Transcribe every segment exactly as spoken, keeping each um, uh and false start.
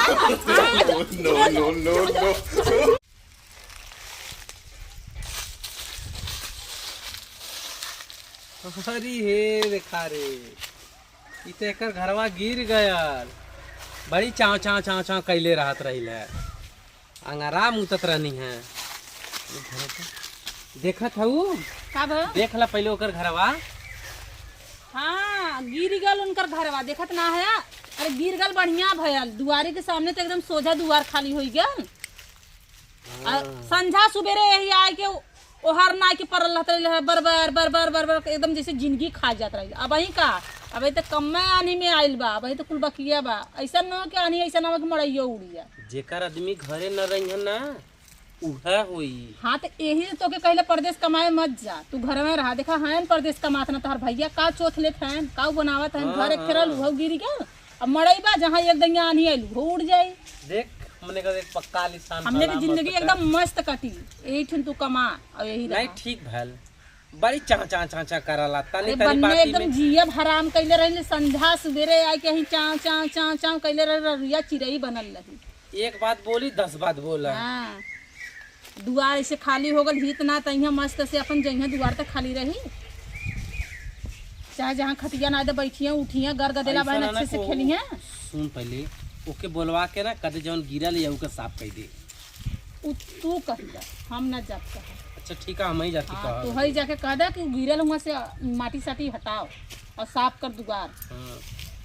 No, no, no, no। अरे हे, देखा रे, ई तो एकर घरवा गिर गयल। बड़ी चाव, चाव, चाव, चाव कैले रहत रहिल है। अंगरा मुतत रहनी है। देखत हऊ? का भा? देख ला पहिले ओकर घरवा। हाँ, गिर गल उनकर घरवा, देखत ना है? अरे गिर गल, बढ़िया भयल, दुआरे के सामने तो एकदम सोझा दुआर खाली होई गल। आ, हाँ। संझा सुबेरे यही आए के ओहर ना के परल रहत रहिल है, बर बर, बर बर, बर बर, एकदम जैसे जिंदगी खा जात रहिल। अबहीं का, अबहीं तो कम्मे आन्ही में आइल बा, अबहीं तो कुल बकिया बा। ऐसा न हो कि आन्ही ऐसा ना हो कि मड़ैयो उड़िया। जेकर आदमी घरे न रहिहन ना, उहे होई। हाँ, तो यही तो तोके कहले परदेस कमाए मत जा, तू घर में रहा। देखा हैं परदेस कमात ना, तोहर भैया का चोथ लेत हैं, का बनावत हैं, हाँ, घर एक फेरल हाँ। उहौ गिर गया। अब मड़ई बा, जहाँ एक दंगा आन्ही आइल, उहो उड़ जाई। देख, हमने का एक पक्का आलीशान हमने के सलाम जिंदगी बता। एकदम मस्त कटी। यही ठिन तू कमा और यही नहीं, रहा। ठीक भल। बड़ी चाह, चाह, चाह, चाह करला। तनी, अरे तनी बन्ने बाती एकदम में। जियब हराम कैले रही, संझा सुबेरे आए के ही चाह, चाह, चाह, चाह कैले रही, रुइया चिरई बनल रही। एक बात बोली, दस बात बोला। हाँ। दुआर ऐसे खाली हो गल, हित ना तइहाँ मस्त से अपन जइहाँ दुआर तक खाली रही। चाहे जहाँ खटिया ना दे बैठिया, उठिया, गर गदेला ऐसा बहन ना अच्छे से को-, खेलिया। सुन पहले, ओके बोलवा के ना, कदे जौन गिरल है, ओके साफ कर दे। उ तू कही जा, हम ना जात कहे। अच्छा ठीक है, हम ही जाती हाँ, कहा तू है। हई जाके कह दे कि गिरल हुआ से माटी साटी हटाओ और साफ कर दुआर। हाँ,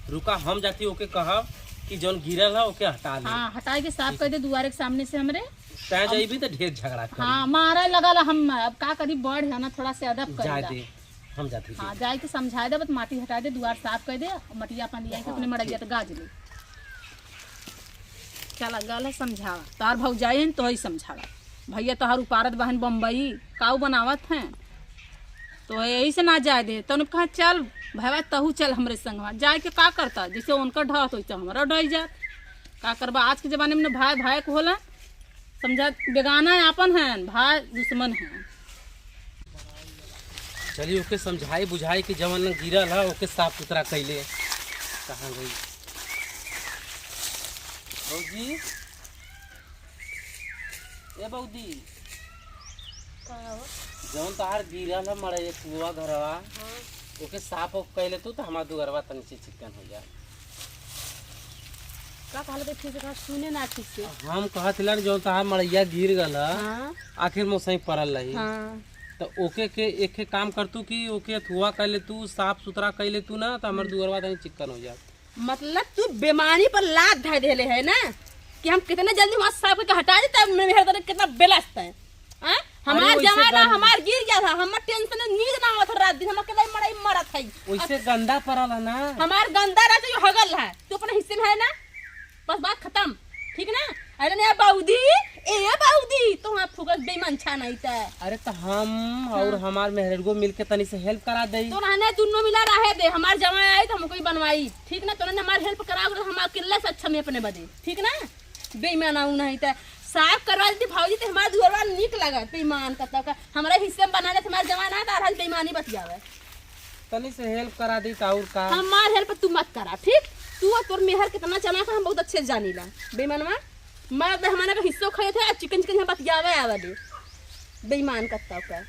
रुका, हम जाती ओके कहब कि जौन गिरल है, ओके हटा ले। हाँ, हटाए के साफ ठीक कर है। दे दुआरे के सामने से हमरे। तैं अब जइबी त ढेर झगड़ा करी। हाँ, मारे लगल हम, अब का करी, बड़ है ना, थोड़ा से अदब कर जाए ला। दे, हम जाती हाँ, दे। जाए के समझाए दे, बस माटी हटा दे, दुआर साफ कर दे, मटिया पानी आए के हाँ, अपने मड़ैया ठीक। त गाज ले। चला गल है समझावा, तार भौजाई हैं तो ही समझावा। भैया तोहार उपारत बहन बम्बई, काऊ बनावत हैं, तो यही से ना जाए दे। तौने कहा चल भैया तहू चल हमरे संगवा। जाए के का करता, जैसे उनका ढहत होई तो हमारा ढह जात। का करबा, आज के जमाने में न भाई भाई को होला, समझा, बेगाना आपन हैं, भाई दुश्मन हैं। चलिए ओके समझाई बुझाई कि जवन गिरल है ओके साफ सुथरा कैले। कहाँ गई भौजी? ए बौदी, का हो? जौन तहार गिरल है मड़ई कुआ घरवा, हाँ। ओके साफ ओफ कैले तू तो हमार दुअरवा तनी से चिक्कन हो जाए। का कहले तो ठीक से कहा, सुने ना ठीक से। हम कहत हिलन जौन तहार मड़ैया गिर गल है, हाँ। आखिर में ओसही पड़ल रही। हाँ। तो ओके के एक काम कर तू कि ओके अथुआ कैले तू, साफ सुथरा कैले तू ना, तो हमार हम्म। दुअरवा तनी चिक्कन हो जाए। मतलब तू बेमानी पर लात धर देले है ना कि हम कितने जल्दी वहाँ साफ करके हटा देते हैं, मेरे घर कितना बेलस्त है। हाँ? अरे हमार वैसे जमाना, गंद- हमार गिर गया था, हमार टेंशन में नींद ना आवत है रात दिन, हम अकेले मड़ई मरत है। वैसे अब गंदा पड़ल है ना। हमार गंदा रहता जो हगल है, तू अपने हिस्से में है ना, बस बात खत्म, ठीक ना? अरे ने बाउदी, ए बाउदी, तो वहाँ फुकस बेईमान छा नहीं था। अरे तो हम हाँ। और हमार मेहरगो मिलके तनी से हेल्प करा दे। तो रहने दुनो मिला रहे दे, हमार जमाई आई तो हमको ही बनवाई, ठीक ना? तोने हमार हेल्प कराओगे तो हमार किल्ला से अच्छा में अपने बदे, ठीक ना? बेईमान आऊ नहीं त साफ करवा देती भौजी, त हमार दुअरवा नीक लागत। बेईमान कतौ का, हमरा हिस्से में बना देत हमार जमाना, त आज बेईमानी बतियावे। तनी से हेल्प करा दी त और का? हमार हेल्प तू मत करा, ठीक? तू और तोर मेहर कितना चला था, हम बहुत अच्छे से जानीला। बेईमानवा, मर्द हमारा का हिस्सो खाए थे, चिकन चिकन यहाँ बतियावे आवा दे। बेईमान कत्ता का।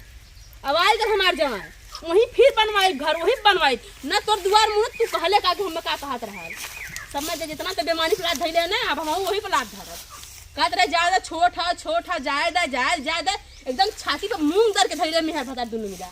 अब आई कर हमार जवान, वहीं फिर बनवाई घर, वहीं बनवाई। ना तोर दुआर मुहूर्त तू कहले का कि हमें का कहत रहा। समझ जा, जितना तो बेमानी प्लाट धैले है ना, अब हम वही प्लाट धरब। कहत रहे, "जाए दे, छोट है, छोट है, जाए दे, जाए, जाए दे।" एकदम छाती पे मूंग दर के धैले मेहर भतार दुनू मिला।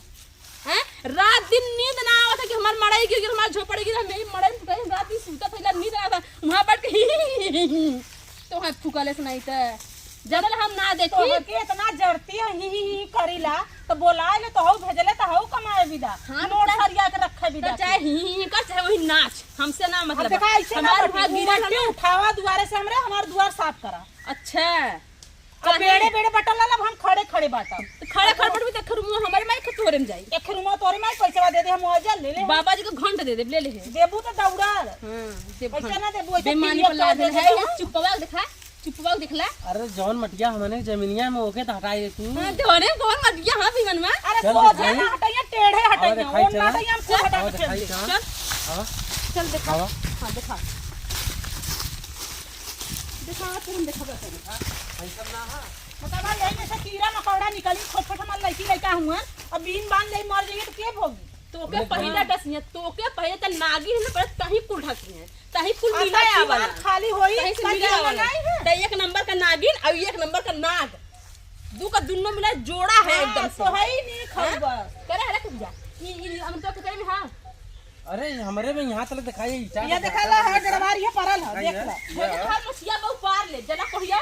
हैं? रात दिन नींद ना आवत है कि हमार मड़ई गिर, हमार झोपड़ी गिर, हम यही मड़ई में गए, रात दिन सूतत है, नींद आवत है, वहाँ बैठ के ही, ही, ही, ही, ही, ही। तो वहाँ फुकले से नहीं तो। जगल हम ना देखी। तोहके इतना जरती है, ही, ही, ही करीला, तो बोलाए ले, तो हऊ भेजले, तो हऊ कमाए विदा। हाँ, नोट तो सरिया के रखे विदा तो चाहे तू। ही, ही, ही कर, चाहे वही नाच, हमसे ना अब मतलब। देखा, ऐसे ना हमार बटी, वहाँ गिरा उमट्टी ना। उठावा दुआरे से हमरे, हमार दुआर साफ करा। अच्छा। अब काहे? बेड़े, बेड़े बटल ला, अब हम खड़े, खड़े बाटा। तो खड़े, खड़े बटबी, तो एक रुमवा हमारे माई के तोरे में जाई। एक रुमवा तोरे माई, पैसा दे दे, हम वहाँ जा ले ले। बाबा जी को घंट दे दे, ले ले। देबू तो दौड़ा। हाँ, देबू पैसा घंट। ना देबू, ऐसे बेमानी पीरियड पर लाद कर दे है, दे। चुपवा दिखा। चुपवा दिखला। अरे जौन मटिया हमने जमीनिया में ओके तो हटाई दे तू। हाँ, जौने कौन मटिया, हाँ, बिमन में। अरे चल सोझे दिखाई। ना हटाइए, टेढ़े आवा हटाइए, दिखाई ओन ना चला। हटाइए, हम खुद आवा हटा के दिखाई चल चला। देंगे। आवा। चल दिखा। आवा। हाँ, दिखा। देखा, तुरंत देखा, देखा, देखा। भाई सब ना हा। मतलब, भाई, यही में से कीड़ा मकोड़ा निकली, छोट छोट हमार लड़की लड़का हुआ, अब बीन बांध ले मर जाइए तो के भोगी? तोके अपने पहिले भाई। डसिए, तोके पहिले त नागिन है ना, पहिले तही कुल ढकी है, तही कुल अब मिला तक आवा जीवन ना। खाली होई, तही से तक मिला जीवन आवा ना। नहीं है। त एक नंबर का नागिन और एक नंबर का नाग, दू का दुन्नो मिला जोड़ा है हाँ, एकदम से। तो है ही नहीं हाँ? खबर। करे हरे कुछ जा। ई, ई, हम तो के करे में हाँ। अरे, हमरे में यहाँ तले दिखाई, ईटा ये का देखा ला, है, गड़वार ये परल है, का देख ये? ला। ये वो है? देखा, मसिया बा उपार ले, जना कहिया,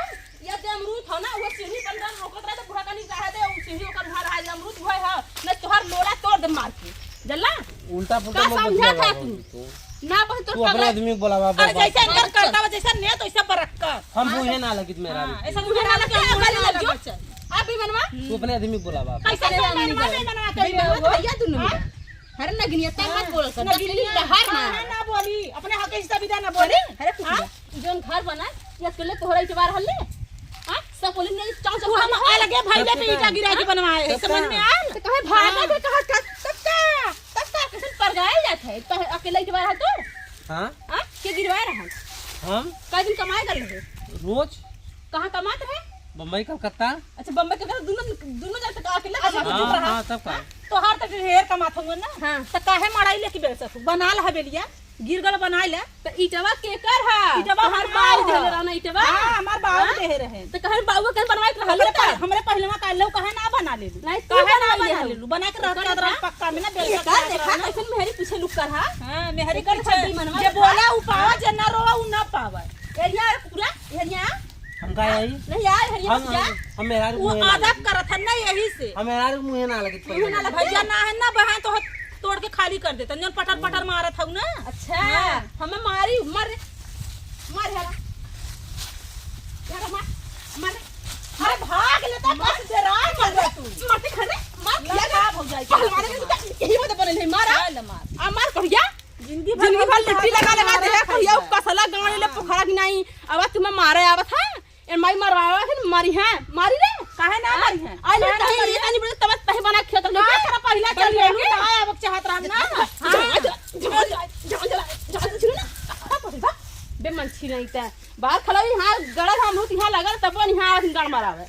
ये दे अमरूद हो ना, वो सीढ़ी पर अंदर रोकत रहे, तो बूढ़ा कनी कहे दे, वो सीढ़ी ओकर उहाँ रहा, अमरूद हुआ है, न तोहार लोला तोड़ दे मार के, जल्ला? उल्टा पुल्टा का मत समझा बतिया था बाबा तू? तू। ना बहन, तोर तू अपने पगला आदमी को बुलावा, अरे, बाबा। जैसे अंदर करता हुआ, जैसे नेत, वैसे बरक्का। हम हाँ, बुझे ना लगित मेरा हाँ, भी। ऐसा बुझे ना लगे, हम गाली लग जाओ। अब भी मनवा? तू अपने आदमी को बुलावा। कैसे अपने आदमी मनवा, को। मनवा, मनवा, मनवा, भैया दुनू हाँ? में। अरे नगिनिया, तै मत हाँ, बोल कर, नगिनिया, दस मिनट बाहर ना। हाँ, ना बोली, अपने हक से विदा ना बोली। अरे, अरे, कुछ हाँ? ना। जोन घर बना, ये अकेले तोहरा इतवार हल्ले? हाँ? सब बोली नहीं, चाव तू हम चाव अलगे भइले पे ईटा गिरा के बनवाए, तब समझ का? में आयल? तो कहे भागा हाँ। के कहा, तब, तब का? तब का? कैसे परगाए जात है? तो अकेले इतवार है तो? हाँ? हाँ? के गिरवाए रहा? हम? कई दिन कमाए कर रहे? रोज। कहाँ कमात रहे? बम्बई, कलकत्ता। अच्छा, बम्बई, कलकत्ता, दोनों, दोनों जगह तक अकेले अच्छा, कमात तू रहा? हाँ, तब का? तोहार तक ढेर कमात होंगे ना? हाँ। तो काहे मड़ाई लेके बेचत हो? बना ला हवेलिया, गिरगल बना ला। तो ईटवा केकर हा? ईटवा तोहार हमार बाऊ हा। देले रहा ना ईटवा? हाँ, हमार बाऊ हाँ? देहे रहे। तो कहे बाऊ के बनवाए के रहल हमरे का? पह-, हमरे पहलवा का लेऊ, काहे ना बना लेलू? नहीं, तू काहे ना बनवाई बना है। लेलू? बना के रहत एकर रहत देखा, पक्का में ना बेल एकर रहत देखा, रहत ना। कैसन मेहरी पीछे लुक्कर हा? हाँ, मेहरी एकर पीछे। छड्डी मनवा जे देखा। बोला उ पावा, जे ना रोवा उ ना पावा। एरिया पूरा, एरिया। हम का आई? नहीं यार, एरिया हम, जा। हम, हम मेहरारू वो मुँहे ना आदत लगी। करत हन ना यही से। हम मेहरारू मुँहे ना लगी। मुँहे ना लगी। भैया ना है ना, बहन तो हाथ तोड़ के खाली कर देता। जौन पटर पटर मारत हऊ ना। अच्छा, हाँ। हमें मारी, मर, मर हरा। हरा मार, मर। अरे भाग लेता, बस डरा मर जा तू। मारते खड़े, मार ना, खिया ना, जा। भौजाई, पहलवान के तो यही मत बनल है, मारा। चल मार। आ मार कहिया। जिंदगी भर जिंदगी भर हम लिट्टी लगा लगा दे, मारा कहिया खाई। कसला गाड़ी ले हाँ। पोखरा की नहीं। अब तुम्हें मारे आवत है। ए माई मरवावा है, मरी है, मारी रे। काहे ना हाँ? मरी है? आई ले काहे ना कहीं मरी ये है? तनी बड़े तबत तही बना खेत में। हाँ, तेरा पहिला चल गेलू, ना आवक चाहत रहन ना। हाँ। जा, जा, जा, जा, जा, जा, जा, जा, जा, ना। बे मनछी नहीं ते। बाहर खलवी, हाँ, गड़ल हम लोग यहाँ लगल, तब यहाँ गड़ मरावे।